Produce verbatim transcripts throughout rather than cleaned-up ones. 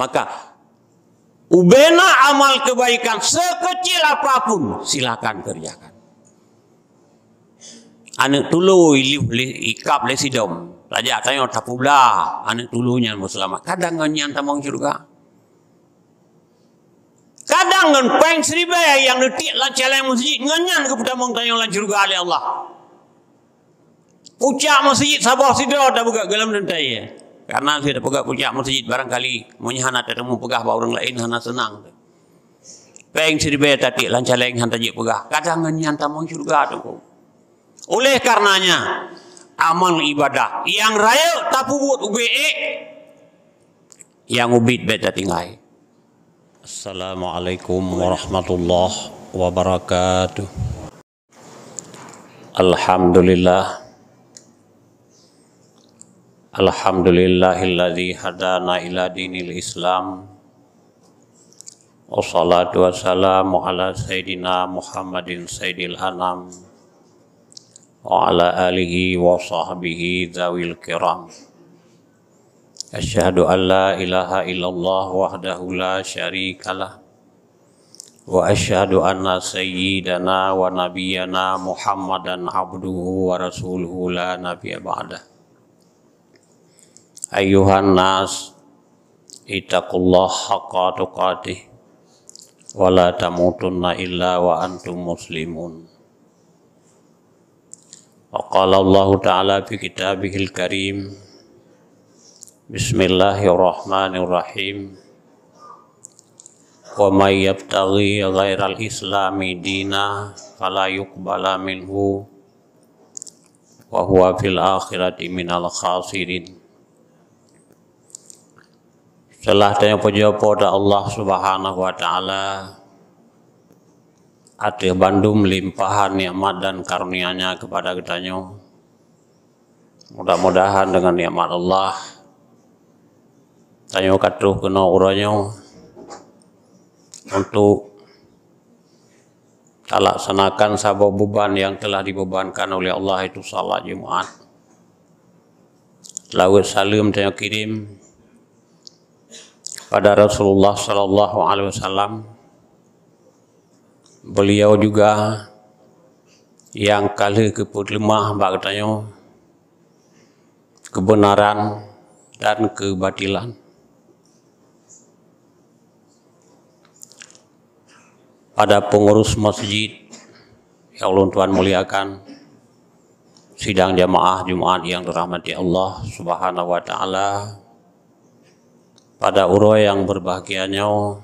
Maka, ubena amal kebaikan sekecil apapun, silakan kerjakan. Aneuk tulo ilih lé, ikab lé sidom. Tajak tanyoe tapubla, aneuk tulo nyan meuseulamat. Kadang ngon nyan tamong syeuruga. Kadang ngon péng siribèe nyang neutiek lam caleng meuseujid, ngon nyan geupeutamong tanyoe lam syeuruga lé Allah. Pucak meuseujid saboh sidroe tapeugah goh lom teuntèe. Karena si tapeugah pucak meuseujid barangkali meunyoe hana tateumeung peugah bak ureueng laén hana seunang. Péng siribèe tatiek lam caleng han tajeuet peugah. Kadang ngon nyan tamong syeuruga, Teungku. Oleh karenanya, amal ibadah nyang rayeuk tapeubuet ubé ék, nyang ubit bèk tatinggai. Assalamualaikum warahmatullahi wabarakatuh. Alhamdulillah. Alhamdulillahilladzi hadana ila dinil Islam. Wassalatu wassalamu ala sayyidina Muhammadin sayyidil anam, wa ala alihi wa sahbihi dzawil kiram. Asyhadu an la ilaha illallah wahdahu la syarikalah. Wa asyhadu anna sayyidana wa nabiyyana Muhammadan abduhu wa rasuluhu la nabiyya ba'dah. Ayyuhan nas, ittaqullaha haqqa tuqatih, wa la tamutunna illa wa antum muslimun. Wa qala Allahu ta'ala fi kitabihil karim, Bismillahirrahmanirrahim. Wa may yabtaghi ghairal islami dina fala yuqbala minhu wa huwa fil akhirati minal khasirin. Setelah tanyoe pujoe Po teu Allah Subhanahu wa Ta'ala ateueh bandum limpahan nikmat dan karunia-Nya kepada geutanyoe, mudah-mudahan dengan nikmat Allah, tanyoe ka troh keunoe uroe nyoe untuk talaksanakan saboh beban yang telah dibebankan oleh Allah, yaitu salat Jumat. Laweuet saleuem tanyoe kirém kepada Rasulullah sallallahu alaihi wasallam. Beliau juga nyang ka lheueh geupeuleumah bak geutanyoe keubeunaran dan keubatilan. Pada pengurus masjid yang ulôn tuan muliakan, sidang jamaah Jumat yang dirahmati Allah Subhanahu wa Ta'ala, pada uroe yang berbahagia nyoe,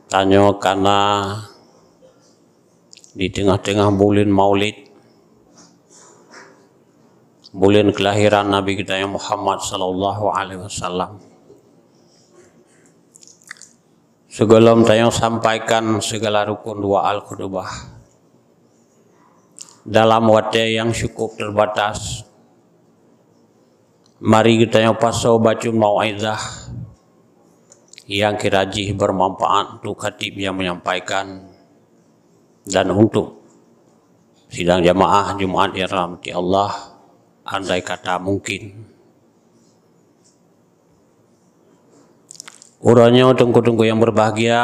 tanyoe kana di teungoh-teungoh buleuen Maulid, buleuen keulahiran Nabi geutanyoe Muhammad sallallahu alaihi wasallam. Sigohlom tanyoe sampaikan sigala rukon doa al-khutbah dalam watèe nyang cukup terbatas, mari geutanyoe pasoe bacut mau'izah nyang kira jih bermanfaat untuk khatib yang menyampaikan dan untuk sidang jamaah Jumat yang dirahmati Allah, andai kata mungkin. Uroe nyoe, teungku-teungku yang berbahagia,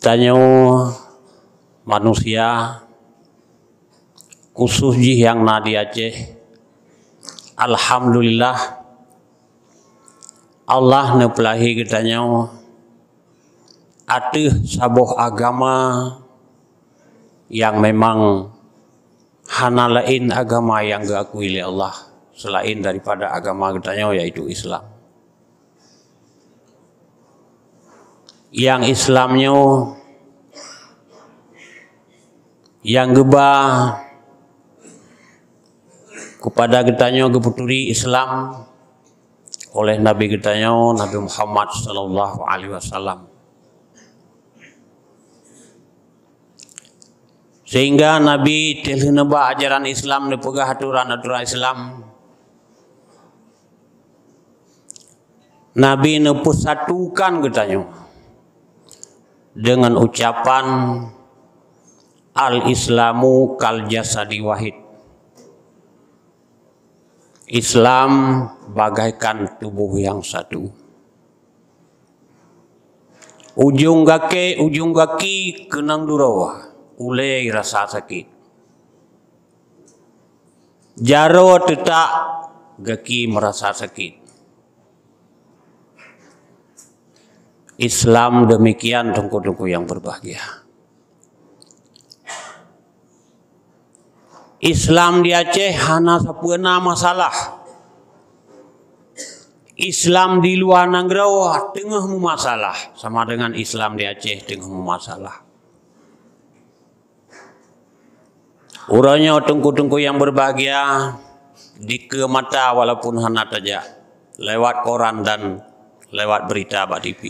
tanyoe manusia, khusus jih nyang na di Aceh, alhamdulillah, Allah neupeulahé geutanyoe ateueh saboh agama nyang memang hana laén agama nyang geuakui lé Allah selain daripada agama geutanyoe, yaitu Islam. Nyang Islam nyoe nyang geuba keupada geutanyoe geupeuturi Islam oleh Nabi geutanyoe, Nabi Muhammad sallallahu alaihi wasallam. Sehingga Nabi teulheueh neuba ajaran Islam, neupeugah aturan-aturan Islam. Nabi neupeusatukan geutanyoe dengan ucapan, "Al-Islamu kal jasadi wahid." Islam bagaikan tubuh yang satu. Ujong gaki, ujong gaki keunong duroe, ulée rasa sakét. Jaroe teutak, gaki meurasa sakét. Islam demikian, teungku-teungku yang berbahagia. Islam di Aceh hana sapeue na masalah. Islam di luwa nanggroe teungoh meumasalah, sama dengan Islam di Aceh teungoh meumasalah. Uroe nyoe, teungku-teungku yang berbahagia, dikeue mata walaupun hana tajak, lewat koran dan lewat berita bak T V.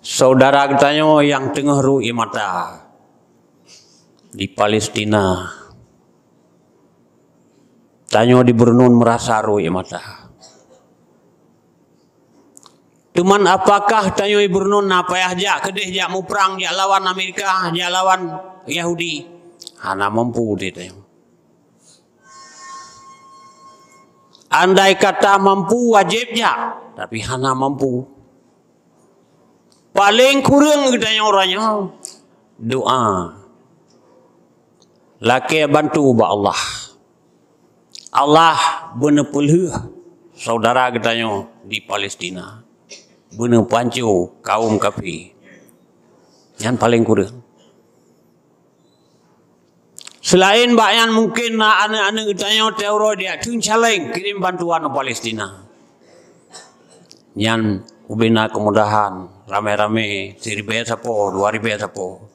Saudara geutanyoe nyang teungoh rui mata di Palestina, tanyoe di Brunei meurasa rui mata. Teuma apakah tanyoe di Brunei na payah jak keudeh, jak muprang, jak lawan Amerika, jak lawan Yahudi? Hana mampu di tanyoe. Andai kata mampu, wajéb jak, tapi hana mampu. Paleng kureueng geutanyoe uroe nyoe doa, lakée bantu bak Allah. Allah beuneupeulheueh saudara geutanyoe di Palestina, beuneupanco kaum kafé. Nyan paleng kureueng. Seulaén bak nyan, mungken na aneuëk-aneuëk geutanyoe teuroe di ateueh caleng kirém bantuan u Palestina. Nyan ubena keumudahan, ramé-ramé, siribée sapo, dua ribée sapo.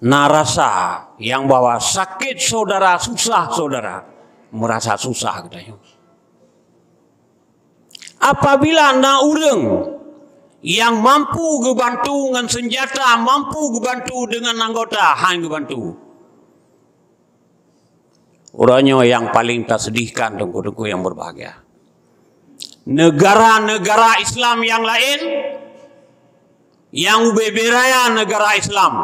Na rasa nyang bahwa sakét saudara, susah saudara, meurasa susah geutanyoe. Apabila na ureuëng nyang mampu geubantu ngon seunjata, mampu geubantu deungon anggota, han geubantu. Uroe nyoe nyang paleng taseudihkan, teungku-teungku yang berbahagia. Negara-negara Islam nyang laén, nyang ubé-bé raya negara Islam,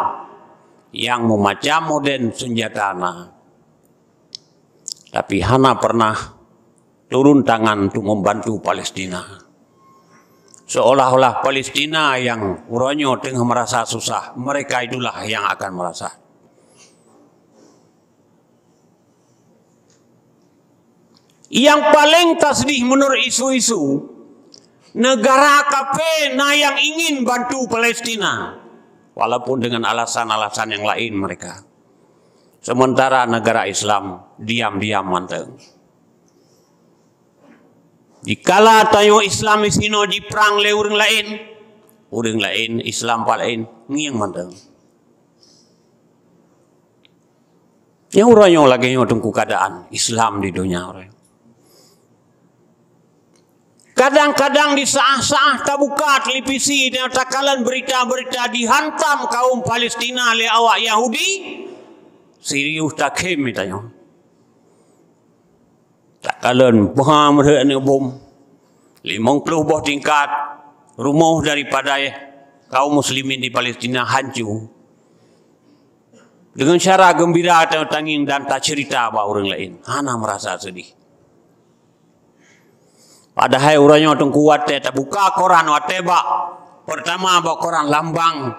nyang meumacam modern seunjata na, tapi hana pernah turun tangan untuk membantu Palestina. Seolah-olah Palestina yang uroe nyoe teungoh merasa susah, mereka itulah yang akan merasa. Yang paling tasedih menurut isu-isu, negara kafé na yang ingin bantu Palestina, walaupun dengan alasan-alasan yang lain mereka. Sementara negara Islam diam-diam mantong. Dikala tanyoe Islam disinoe jiprang lé ureuëng laén, ureuëng laén Islam pat laén ngieng mantong. Nyang uroe nyoe lagée nyoe teungku keadaan Islam di donya uroe nyoe. Kadang-kadang di saah-saah tabuka televisi dan takalon berita-berita dihantam kaum Palestina lé awak Yahudi, serius takhém tanyoe. Takalon peue meuheuet aneuëk bom, limong ploh boh tingkat rumoh daripada kaum muslimin di Palestina hanco. Deungon cara geumbira tangieng dan taceurita bak ureuëng laén, hana meurasa seudeh. Padahai uroe nyoe teungku watée tabuka koran, watée bak, peurtama bak koran lambang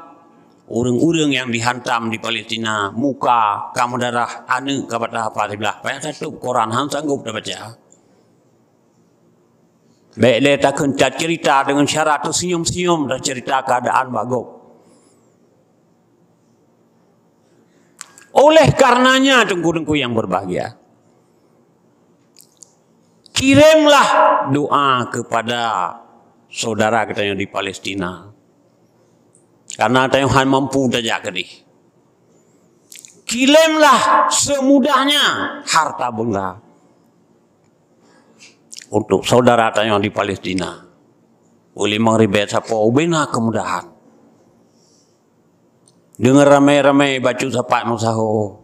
ureuëng-ureuëng nyang dihantam di Palestina, muka ka meudarah, aneuëk ka patah, apa siblah, payah tatôb koran, han sanggob tabaca. Bék lé takheun taceurita deungon cara teusenyum-senyum taceurita keadaan bak gob. Oleh karenanya, teungku-teungku yang berbahagia, kirimlah doa kepada saudara kita yang di Palestina. Karena tanyoe han mampu tajak keudeh. Kirimlah semudahnya harta benda untuk saudara tanyoe di Palestina. Ulimong ribée sapo ubena kemudahan. Deungon ramé-ramé bacut sapat meusaho.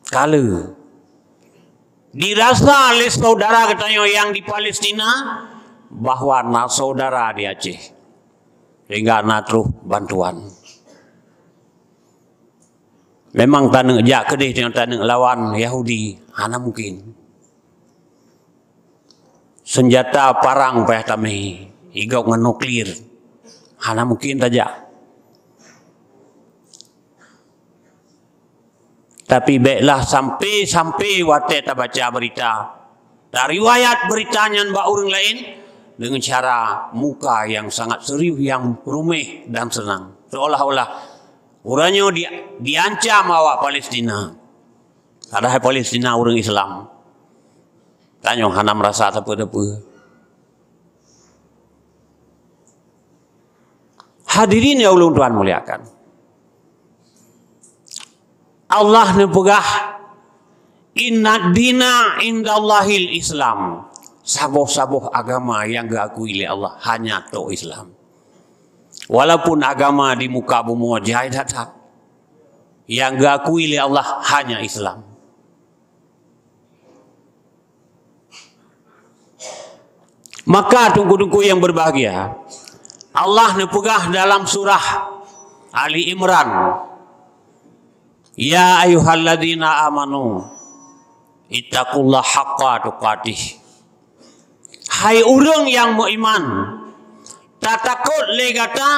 Kale. Dirasa lé saudara geutanyoe nyang di Palestina bahwa na saudara di Aceh. Sehingga na troh bantuan. Memang taneuk jak keudeh, taneuk lawan Yahudi. Hana mungkin. Senjata parang payah tamé, igop ngon nuklir. Hana mungkin tajak. Tapi béklah sampai-sampai watée tabaca berita, tariwayat berita nyan bak ureuëng laén dengan cara muka yang sangat serius, yang rumeh dan senang. Seolah-olah uroe nyoe di, diancam awak Palestina. Padahai Palestina ureuëng Islam. Tanyoe hana merasa teupeu-teupeu. Hadirin yang ulôn tuan muliakan. Allah neupeugah, "Inna dina indallahil Islam." Saboh-saboh agama yang geukui lé Allah hanya tok Islam. Walaupun agama di muka bumoe jai that-that, yang geukui lé Allah hanya Islam. Maka teungku-teungku yang berbahagia, Allah neupeugah dalam surah Ali Imran, "Ya ayyuhalladzina amanu, ittaqullaha haqqa tuqatih." Hai ureuëng yang meuiman, tatakot lé gata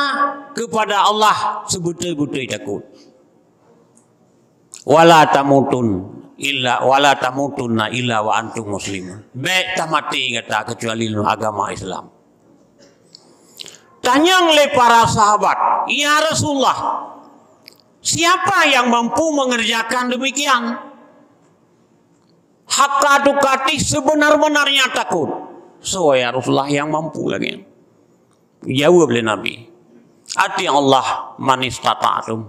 kepada Allah sebeutôi-beutôi takot. "Wala tamutun illa, wala tamutunna illa wa antum muslimun." Bék tamaté gata keucuali lôn agama Islam. Tanyong lé para sahabat, "Ya Rasulullah, siapa yang mampu mengerjakan demikian?" Haqqa tuqatih, sebenar-benarnya takut. Soe ya Rasulullah yang mampu lagée nyan? Jaweueb lé Nabi, "Ati'ullah manistata'tum."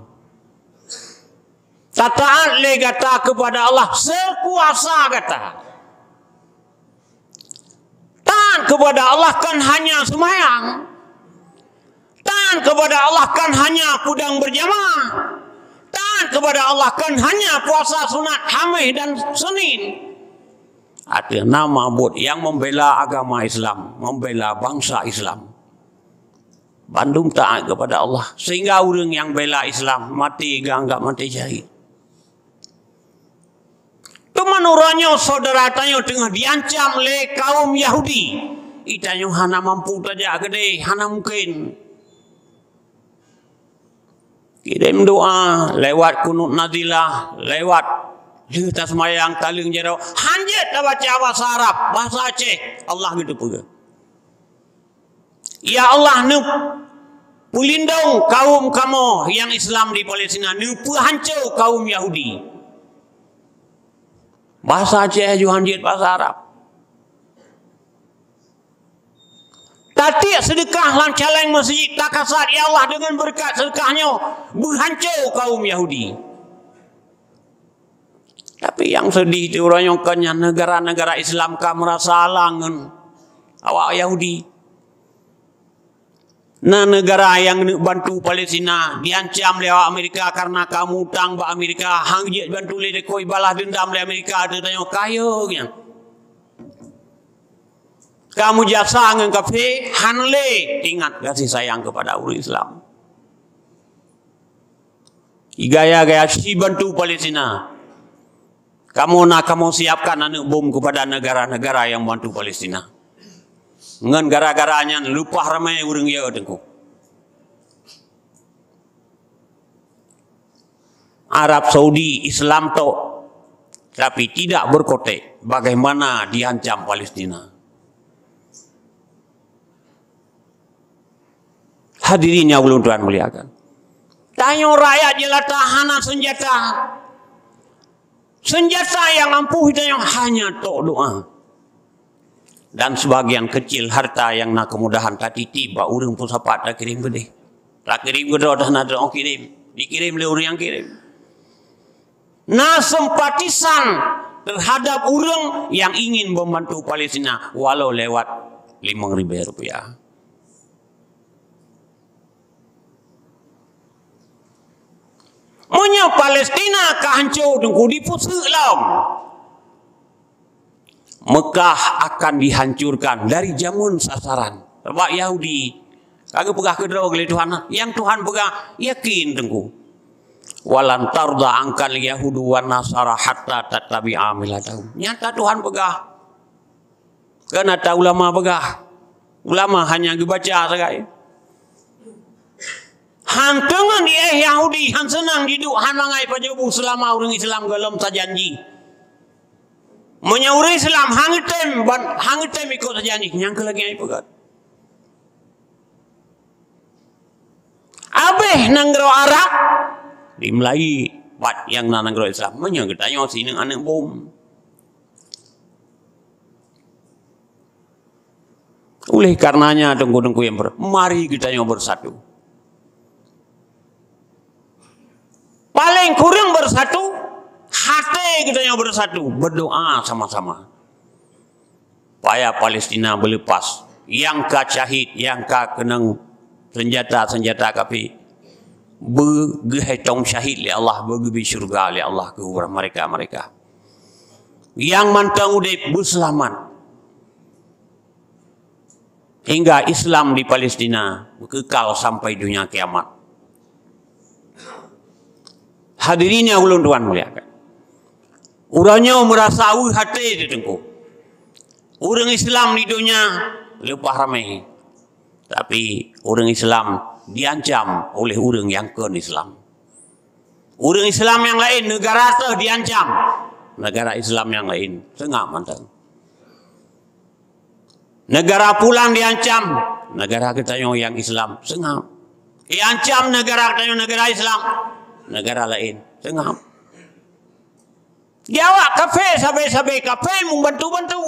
Tataat lé gata kepada Allah sekuasa gata. Taat kepada Allah kan hanya sembahyang. Taat kepada Allah kan hanya peudong berjamaah. Taat kepada Allah kan hanya puasa sunat Hamis dan Senin. Ada nama buet yang membela agama Islam, membela bangsa Islam. Bandum taat kepada Allah. Sehingga ureuëng yang bela Islam mati geuanggap mati syahid. Teuma uroe nyoe syedara tanyoe teungoh diancam lé kaum Yahudi. Itanyoe hana mampu tajak keudeh, hana mungkin. Kirém doa lewat kunut nazilah, lewat lheueh taseumayang taleueng jaroe. Hanjeuet tabaca bahasa Arab, bahasa Aceh, Allah geuteupeue. Ya Allah, neupeulindong kaum kamoe nyang Islam di Palestina, neupeuhanco kaum Yahudi. Bahasa Aceh ju hanjeuet bahasa Arab. Tatiek seudeukah lam caleng meuseujid, takasat, "Ya Allah, deungon beureukat seudeukah nyoe, beuhanco kaum Yahudi." Tapi nyang seudeh di uroe nyoe kon nyan, neugara-neugara Islam ka meurasa alang ngon awak Yahudi. Na neugara nyang neuk bantu Palestina, diancam lé awak Amerika karena ka mutang bak Amerika, han jeuet bantu lé deungon balas deundam lé Amerika, teutanyoe kayée nyan. Ka meujasa ngon kafé, han lé ingat kasih sayang kepada ureuëng Islam. Gaya-gaya si bantu Palestina. Kamoe na kamoe siapkan aneuëk bom kepada negara-negara nyang bantu Palestina. Ngon gara-gara nyan leupah ramé ureuëng yo teungku. Arab Saudi Islam tok, tapi tidak berkotek bagaimana diancam Palestina. Hadirin yang ulôn tuan muliakan. Tanyoe rakyat jelata hana senjata. Senjata nyang ampuh tanyoe hanya tok doa. Dan sebagian kecil harta nyang na keumudahan tatitip bak ureuëng peusapat takirém keudeh. Takirém keudroe dah na droe kirém. Dikirém lé ureuëng nyang kirém. Na simpatisan terhadap ureuëng nyang ingin membantu Palestina walau lewat limong ribée rupiah. Meunyoe Palestina ka hanco teungku dipeuseuk lom, Mekah akan dihancurkan dari jameun sasaran. Sabab Yahudi ka geupeugah keudroe lé Tuhan, nyang Tuhan peugah yakin teungku. "Walan tarda angkal yahudu wan nasara hatta tattabi'a millatahum." Nyata Tuhan peugah. Kan ata ulama peugah. Ulama hanya geubaca sagai. Han teungeut di éh Yahudi, han seunang jiduek, han mangai pajoh bu seulama ureuëng Islam gohlom sajanji. Meunyoe ureuëng Islam han geutem ban, han geutem ikot sajanji, nyang keu lagée nyan peugah. Abéh nanggroe Arab di Melayu, pat nyang na nanggroe Islam. Meunyoe geutanyoe sineuk aneuëk bom. Oleh karenanya, teungku-teungku yang ber-, mari geutanyoe bersatu. Paling kurang bersatu, hati geutanyoe bersatu, berdoa sama-sama. Paya Palestina beulepas. Nyang ka syahid, nyang ka keunong senjata-senjata kafé, beugeuhitong syahid lé Allah, beugeubri syeuruga lé Allah keu mereka-mereka. Nyang mantong udeb beuseulamat. Hingga Islam di Palestina kekal sampai dunia kiamat. Hadirin yang ulôn tuan muliakan. Uroe nyoe meurasa weueh até teuh teungku. Ureuëng Islam di dunia leupah ramé. Tapi ureuëng Islam diancam oleh ureuëng nyang kon Islam. Ureuëng Islam nyang laén, negara teuh diancam. Negara Islam nyang laén, seungab mantong. Negara pulan diancam, negara geutanyoe nyang Islam, seungab. Iancam negara geutanyoe, negara Islam, negara laén, seungab. Di awak kafé, sabe-sabe kafé membantu-bantu.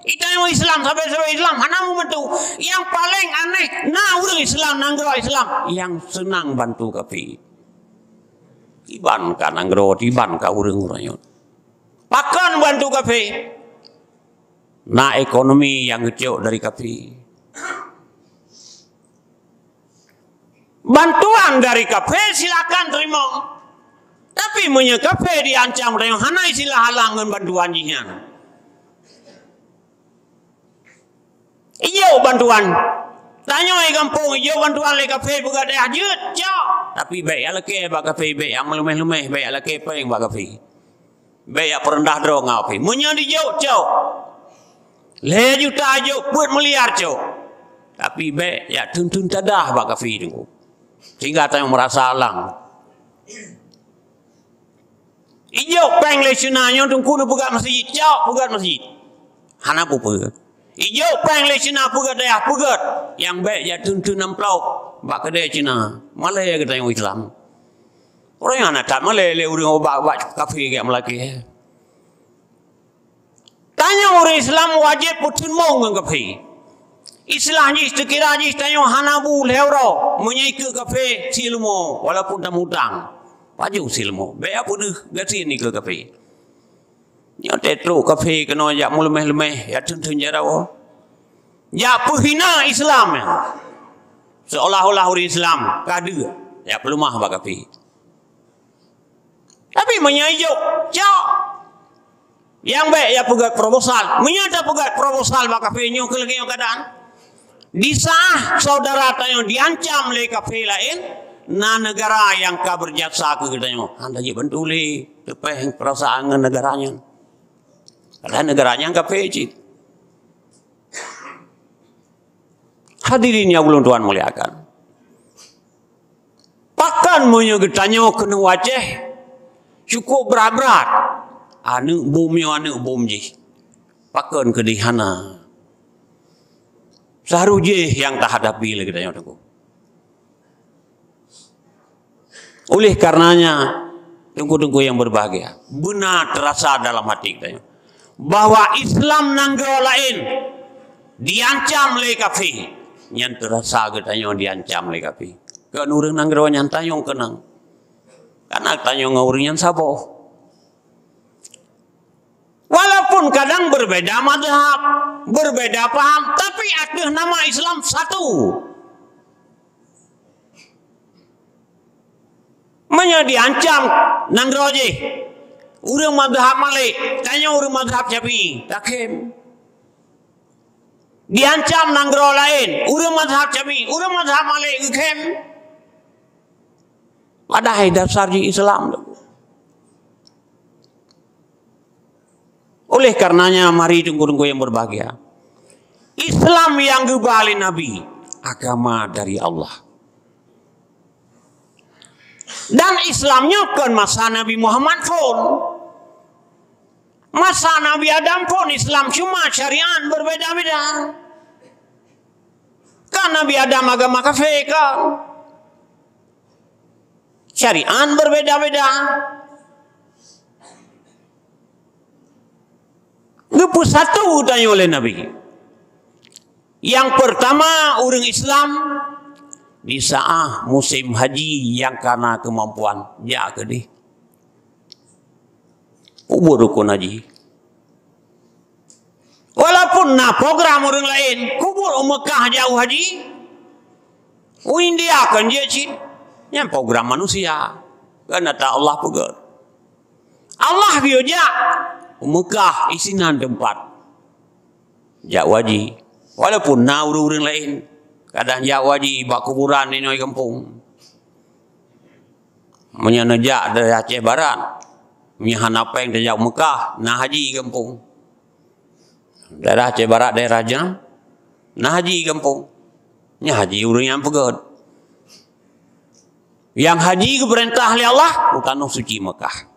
Geutanyoe Islam, sabe-sabe Islam, hana membantu. Nyang paling aneh, na ureuëng Islam, nanggroe Islam, nyang seunang bantu kafé. Tiban ka nanggroe, tiban ka ureuëng-ureuëng nyoe. Pakon bantu kafé? Na ekonomi nyang geucok dari kafé. Bantuan dari kafé silakan terima. Tapi meunyoe kafé diancam, tanyoe hana istilah halang ngon bantuan jih nyan. Ijok bantuan. Tanyoe di gampông ijok bantuan lé kafé peugah dayah jeuet, cok. Tapi bék jak lakée bak kafé, bék jak meuleumeh-leumeh, bék jak lakée péng bak kafé. Bék jak peureundah droe ngon kafé. Meunyoe dijok, cok. Lhée juta jok, peuet miliar cok. Tapi bék jak teun-teun tadah bak kafé teungku. Sehingga tanyoe meurasa alang. Ijok péng lé Cina nyoe teungku neupeugét masjid, cok peugét masjid. Hana peue-peue. Ijok péng lé Cina peugét dayah peugét. Nyang bék jak teun-teun amplop bak keudée Cina. Malée geutanyoe Islam. Ureuëng hana that malée lé ureuëng ubak-ubak kafé gét meulakée. Tanyoe ureuëng Islam wajéb peuteumong ngon kafé. Istilah jih teukira jih tanyoe hana bu lhée uroe meunyoe ikeue kafé sileumô walaupun tamutang. Pajoh sileumô, bék jak peudeuh gasien ikeue kafé. Nyoe teutrok kafé keunoe jak meuleumeh-leumeh, jak teun-teun jaroe. Jak peuhina Islam nyan. Seolah-olah ureuëng Islam ka deuek, jak peuleumah bak kafé. Tapi meunyoe ijok, cok. Nyang bék jak peugét proposal. Meunyoe tapeugét proposal bak kafé nyoe keu lagée nyoe keuadaan. Di saát saudara tanyoe diancam lé kafé laén, na neugara nyang ka beurjasa keu geutanyoe. Hana jibantu lé, teupéh peurasaan ngon neugara nyan. Padahai neugara nyan kafé cit. Hadirin nyang ulôn tuan muliakan. Pakon meunyoe geutanyoe keuneuk u Aceh cukôp brat-brat, aneuëk bom nyoe aneuëk bom jih. Pakon keudeh hana? Seuharôh jih nyang tahadapi lé geutanyoe teungku. Oleh karenanya, teungku-teungku yang berbahagia, beuna teurasa dalam hati geutanyoe bahwa Islam nanggroe laén diancam lé kafé, nyan teurasa geutanyoe diancam lé kafé. Kon ureuëng nanggroe nyan tanyoe keunong, karena tanyoe ngon ureuëng nyan saboh. Walaupun kadang berbeda mazhab, berbeda paham, tapi ateueh nama Islam satu. Meunyoe diancam nanggroe jih, ureuëng mazhab Malik, tanyoe ureuëng mazhab Syafi'i, takhém. Diancam nanggroe laén, ureuëng mazhab Syafi'i, ureuëng mazhab Malik geukhém. Padahai dasar jih Islam. Oleh karenanya, mari teungku-teungku yang berbahagia, Islam nyang geuba lé Nabi, agama dari Allah. Dan Islam nyoe kon masa Nabi Muhammad phon. Masa Nabi Adam phon Islam, cuma syariat berbeda-beda. Kan Nabi Adam agama kafé kan? Syariat berbeda-beda. Geupeusatu tanyoe lé Nabi. Yang pertama, ureuëng Islam di saat musim haji yang kana kemampuan, jak keudeh. Peubuet rukun haji. Walaupun na program ureuëng laén, peubuet u Mekah jak u haji, u India kan jeuet cit. Nyan program manusia. Kan ata Allah peugah. Allah geuyue jak u Mekah, isinan teumpat jak u haji. Walaupun na ureuëng-ureuëng laén, kadang jak u haji bak kuburan inoe gampông. Meunyoe neujak dari Aceh Barat, meunyoe hana péng tajak u Mekah, na haji gampông. Daerah Aceh Barat, daerah Jam, na haji gampông. Nyan haji ureuëng nyang peugét. Nyang haji geupeurintah lé Allah u tanoh suci Mekah.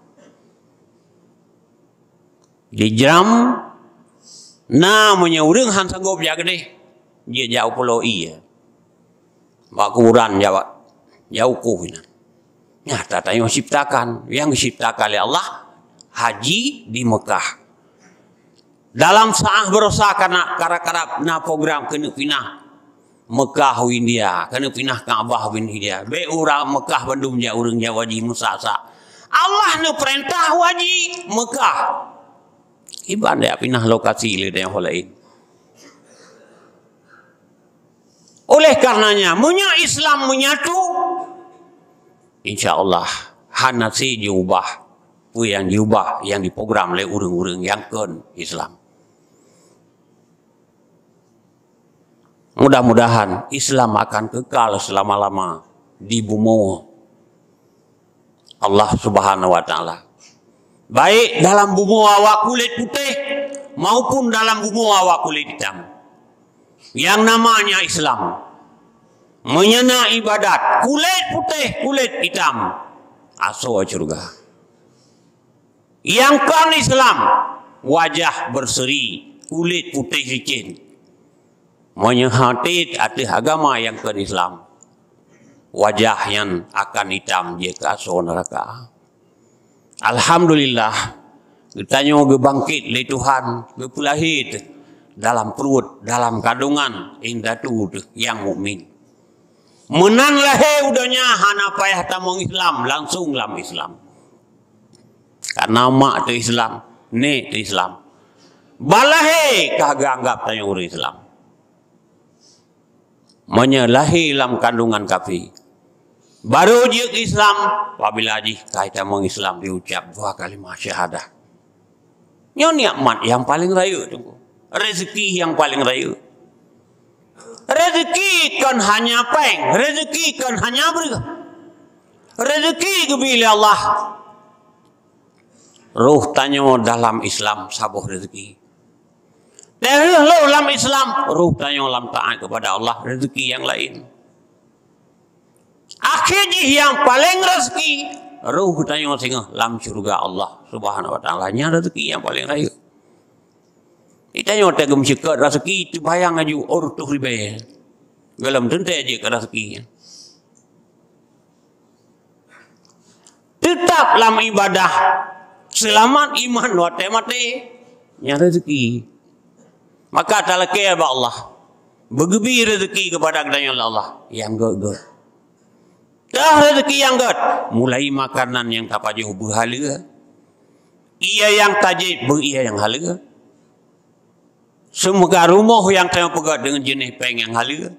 Di Jam, na meunyoe ureuëng han sanggob jak keudeh, jeuet jak u Pulo Ie. Bak kuburan jak, jak u koh inan. Nyata tanyoe ciptakan. Nyang geuciptakan lé Allah, haji di Mekah. Dalam saát baroesa kana karab-karab na program keuneuk pinah Mekah u India, keuneuk pinah Ka'bah u India. Bék ureuëng Mekah bandum jak ureuëng jak u haji meusak-sak. Allah neupeurintah u haji Mekah. Iban jak pinah lokasi lé nyang laén. Oleh karenanya, meunyoe Islam menyatu, insya Allah hana si jiubah peue nyang jiubah nyang diprogram lé ureuëng-ureuëng nyang kon Islam. Mudah-mudahan Islam akan kekal selama-lama di bumoe Allah Subhanahu wa Taala. Baik dalam bumoe awak kulit putih maupun dalam bumoe awak kulit hitam. Yang namanya Islam, meunyoe na ibadat kulit putih, kulit hitam, asoe syeuruga. Nyang kon Islam, wajah berseri, kulit putih licin. Meunyoe hana tiep ateueh agama nyang kon Islam, wajah nyan akan hitam jeuet keu asoe neuraka. Alhamdulillah, geutanyoe geubangkét lé Tuhan, geupeulahé dalam pruet, dalam kandungan indatu nyang mukmin. Meunan lahé u donya hana payah tamong Islam, langsong lam Islam. Karena mak teu Islam, nek teu Islam. Balahé ka geuanggap tanyoe ureuëng Islam. Meunyoe lahé lam kandungan kafé, baru jeuet Islam, apabila jih ka tamong Islam diucap dua kalimah syahadah. Nyoe nikmat nyang paleng rayeuk, Teungku. Rezeki nyang paleng rayeuk. Rezeki kon hanya péng, rezeki kon hanya breueh. Rezeki geubri lé Allah. Roh tanyoe dalam Islam saboh rezeki. Teuheuh lom lam Islam, roh tanyoe lam taát kepada Allah, rezeki nyang laén. Akhé jih nyang paleng rezeki, roh tanyoe singoh lam syeuruga Allah Subhanahu wa Taala. Nyan rezeki nyang paleng rayeuk. Di tanyoe teuh geumeusyeukat rezeki, teubayang laju, oh, reutôh ribèe. Gohlom teuntèe jeuet keu rezeki nyan. Teutap lam ibadah, seulamat iman watèe maté, nyan rezeki. Maka talakèe bak Allah, beugeubri rezeki keupada geutanyoe lé Allah nyang gèt-gèt. Teuh rezeki nyang gèt, mulai makanan nyang tapajoh beuhaleue, ié nyang tajép beu ié nyang haleue. Seumeuga rumoh nyang tanyoe peugét deungon jeunéh péng nyang haleue.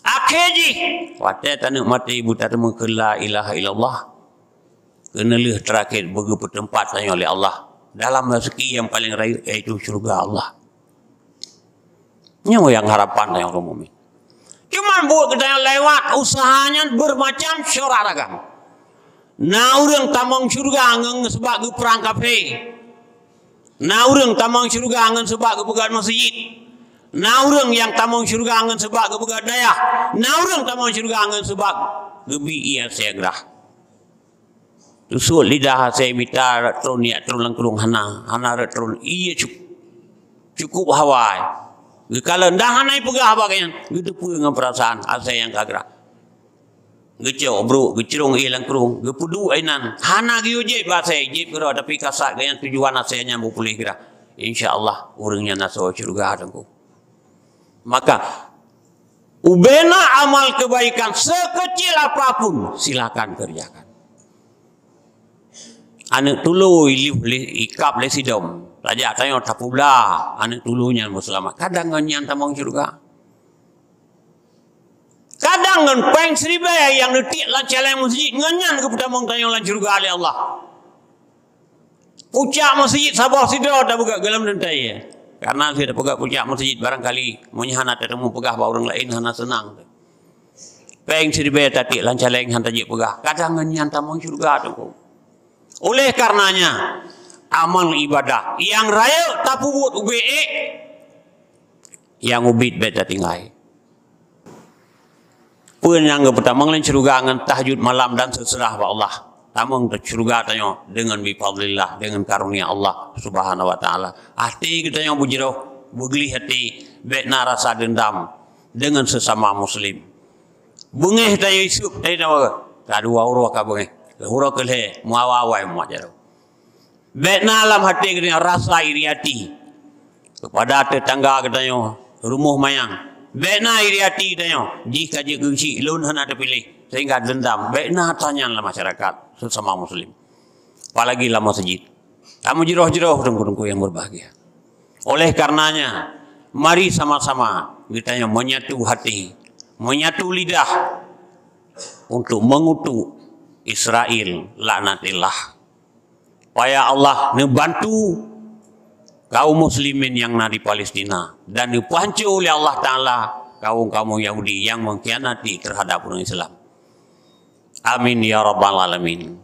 Akhé jih, watèe taneuk maté beutateumeung keu la ilaha illallah, keuneulheueh teurakét beugeupeuteumpat tanyoe lé Allah dalam rezeki nyang paleng rayeuk, yaitu syeuruga Allah. Nyoe nyang harapan tanyoe ureuëng mukmin. Cuman buet geutanyoe lewat useuha nyan beureumacam syora ragam. Na ureuëng tamong syeuruga ngon seubab geuprang kafé. Na ureuëng tamong syeuruga ngon seubab geupeugét meuseujid. Na ureuëng nyang tamong syeuruga ngon seubab geupeugét dayah. Na ureuëng tamong syeuruga ngon seubab geubi ié asée grah. Teusut lidah asée mita rot tron, yak tron lam krueng hana, hana rot tron ié cuk-, cukup hawa. Geukalon dah hana ipeugah bak nyan, geuteupeue ngon peurasaan asée nyang ka grah. Geucok brok, geucrong ié lam krueng, geupeuduek inan. Hana geuyue jieb bak asée, jieb keudroe, tapi kasat geuh nyan tujuan asée nyan beupuléh grah. Insya Allah, ureuëng nyan asoe syeuruga teungku. Maka, ubena amal kebaikan sekecil apapun, silakan kerjakan. Aneuk tulo ilih lé, ikab lé sidom. Tajak tanyoe tapubla, aneuk tulo nyan meuseulamat. Kadang ngon nyan tamong syeuruga. Kadang ngon péng siribée nyang neutiek lam caleng meuseujid, ngon nyan geupeutamong tanyoe lam syeuruga lé Allah. Pucak meuseujid saboh sidroe tapeugah gohlom teuntée. Karena lheueh tapeugah pucak meuseujid barangkali meunyoe hana tateumé peugah bak ureuëng laén hana seunang. Péng siribée tatiek lam caleng hana tajeuet peugah. Kadang ngon nyan tamong syeuruga teungku. Oleh karenanya, amal ibadah nyang rayeuk tapeubuet ubé ék, nyang ubit bék tatinggai. Peue nyang geupeutamong lam syeuruga ngon tahajud malam dan seuseurah bak Allah. Tamong syeuruga tanyoe deungon bifadlillah, deungon karunia Allah Subhanahu wa Taala. Até geutanyoe beujroh, beuglih até, bék na rasa dendam deungon sesama muslim. Beungéh tanyoe iseup, tanyoe ka dua uroe ka beungéh. Uroe keulhée, meuawai-awai mumat jaroe. Bék na lam até geutanyoe rasa iri hati keupada tetangga geutanyoe, rumoh manyang. Bék na iri hati geutanyoe, jih ka jeuet keu geuchik, lôn hana teupiléh, sehingga dendam. Bék na tanyan lam masyarakat sesama muslim, apalagi lam masjid. Tameujroh-jroh teungku-teungku nyang berbahagia. Oleh karenanya, mari sama-sama geutanyoe menyatu hati, menyatu lidah untuk mengutuk Israel laknatillah. Supaya Allah neubantu kaum muslimin nyang na di Palestina dan neupeuhanco lé Allah Taala kaum-kaum Yahudi nyang mengkhianati terhadap ureuëng Islam. Amin ya rabbal alamin.